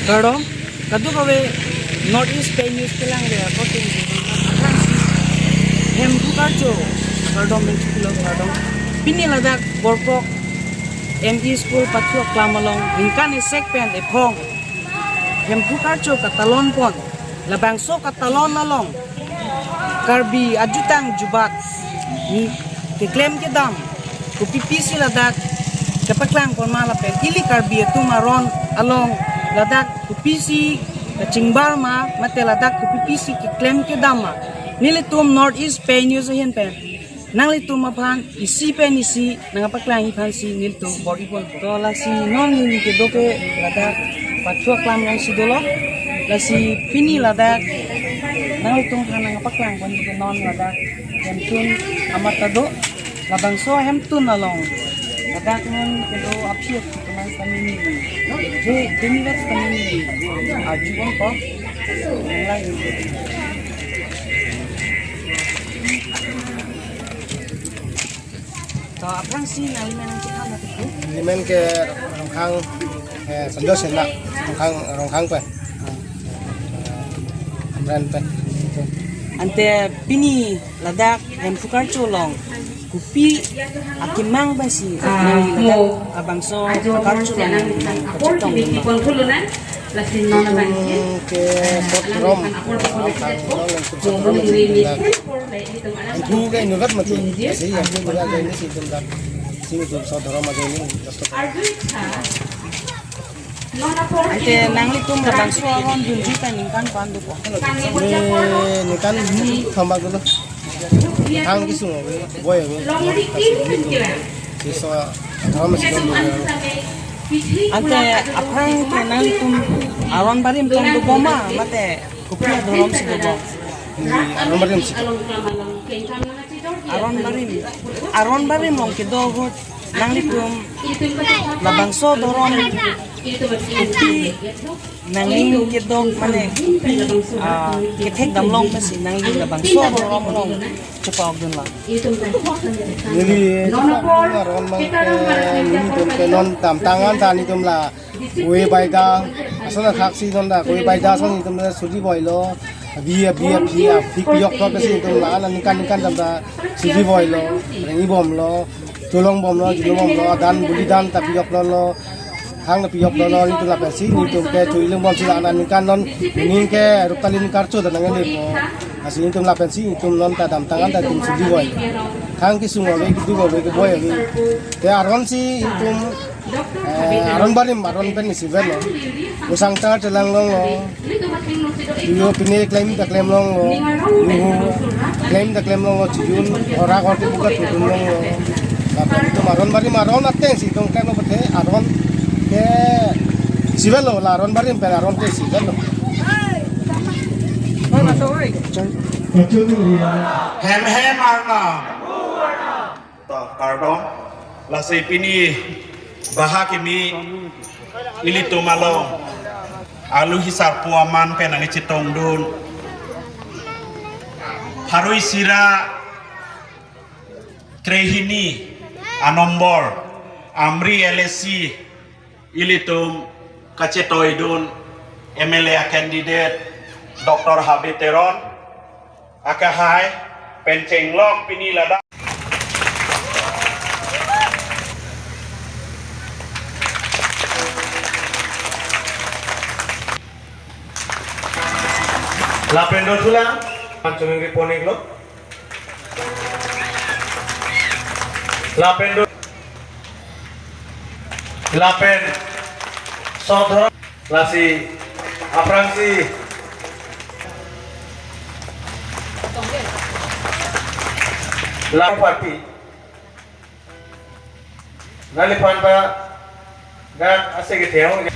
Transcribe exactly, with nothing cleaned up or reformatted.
Kardom, kadokave North East Pei News kelang le akotin aphrangsi Hemphu Karcho, kardom menchuklo kardom. Pini ladak Borpok M E School pathu aklam along ningkan esek pen ephong Hemphu Karcho katalon pon, labangso katalon along Karbi ajutang jubat, hmm, keklem kedam, kopi pisi ladak kepaklang pon ma lapen ili Karbi atum aron along ladak kopi pisi kachingbar ma, mate ladak kopi pisi keklem kedam ma, nelitum North East Pei News ahin pen nanglitum aphan isi pen isi nangpaklang iphan si nelitum bor-i pon. To lasi non neli kedo ke ladak pathu aklam along si dolo. Lasi pini ladak nanglitum aphan nangpaklang pon ke non ladak hemtun amat ta do. Labangso hemtun along ladak non kedo aphi aphi teman kami ni. Je demi vet kami ni. Aju pon ko. Nang lang. To aphrangsi nanglimen nangchethang nang tiki? Nelimen ke Rongkhang, eh, Sanjay Sena, Rongkhang, Rongkhang pen. Amren pen. Ante pini ladak Hemphu Karcho along kopi akemang pensi nangli ladak labangso Karcho along nangkachetong dun ma? Lasi non abang ke, hmm, ke sot dhorom, Rongkhang along ke sot dhorom, Hemphu ke inutvet mati. Lasi Hemphu ke inutvet mati, si itum dak, si itum sot dhorom ajoine, dak sot dhorom. Ante nanglitum labangso aron dunji pen ningkan ko-an dopo? Ni, ningkan, hmm, thambak dolo. Thang kesung ave, boi ave. Si sot dhorom si dolo. Ante aphrang ke nanglitum aron barim tong dobom ma, mate kopi adhorom si dobom? Ni aron barim si. Aron barim. Aron barim along kedo ahut nanglitum labangso dhorom kopi nangning kedok mane, ah, kethek damlong pensi nangning labangso dhorom along chepa-ok dun lang? Neli aron abang ke, nelitum ke non damtang an ta nelitum la koi baida, ason athaksi non ta koi baida ason nelitum ta suri boilo, abi, abi, abi, abi piyok thot pensi nelitum la, la ningkan ningkan dam ta suri boilo, rengji bomlo, cholong bomlo, jilo bomlo, adan buli dan ta piyok lolo, hang ta piyok lolo, nelitum lapensi nelitum ke chui leng bomsi la aningkan non, nelitum ke Ruptalin Karcho ta nanglepo. Lasi nelitum lapensi nelitum non ta damtang an ta nelitum suri boi. Thang kesung ave, keduk ave, keboi ave. Te aron si nelitum, eh, aron barim, aron pen isi vet lo. Usang ta chelang longlo. Yo pine klem ta klem longlo. Yo klem ta klem longlo, chiyun ora kor te buka thudun longlo. Lapen nelitum aron barim aron ateng si nelitum klem lo pute aron ke isi vet lo, la aron barim pen aron ke isi vet lo. Hem hem arnam. To, kardom. Lasi pini baha kimi ilitum along alu hisarpo aman pen nangchetong dun. Harui sira krehini anombor Amri L A C ilitum kachetoi dun M L A candidate Doctor Habe Teron akehai pen chenglok pini ladak. Lapen do sulang, pancungin riponik lo. Lapen do. Lapen sodhor lasi aphrangsi lapati. Naliphan ta dak ase ketheng.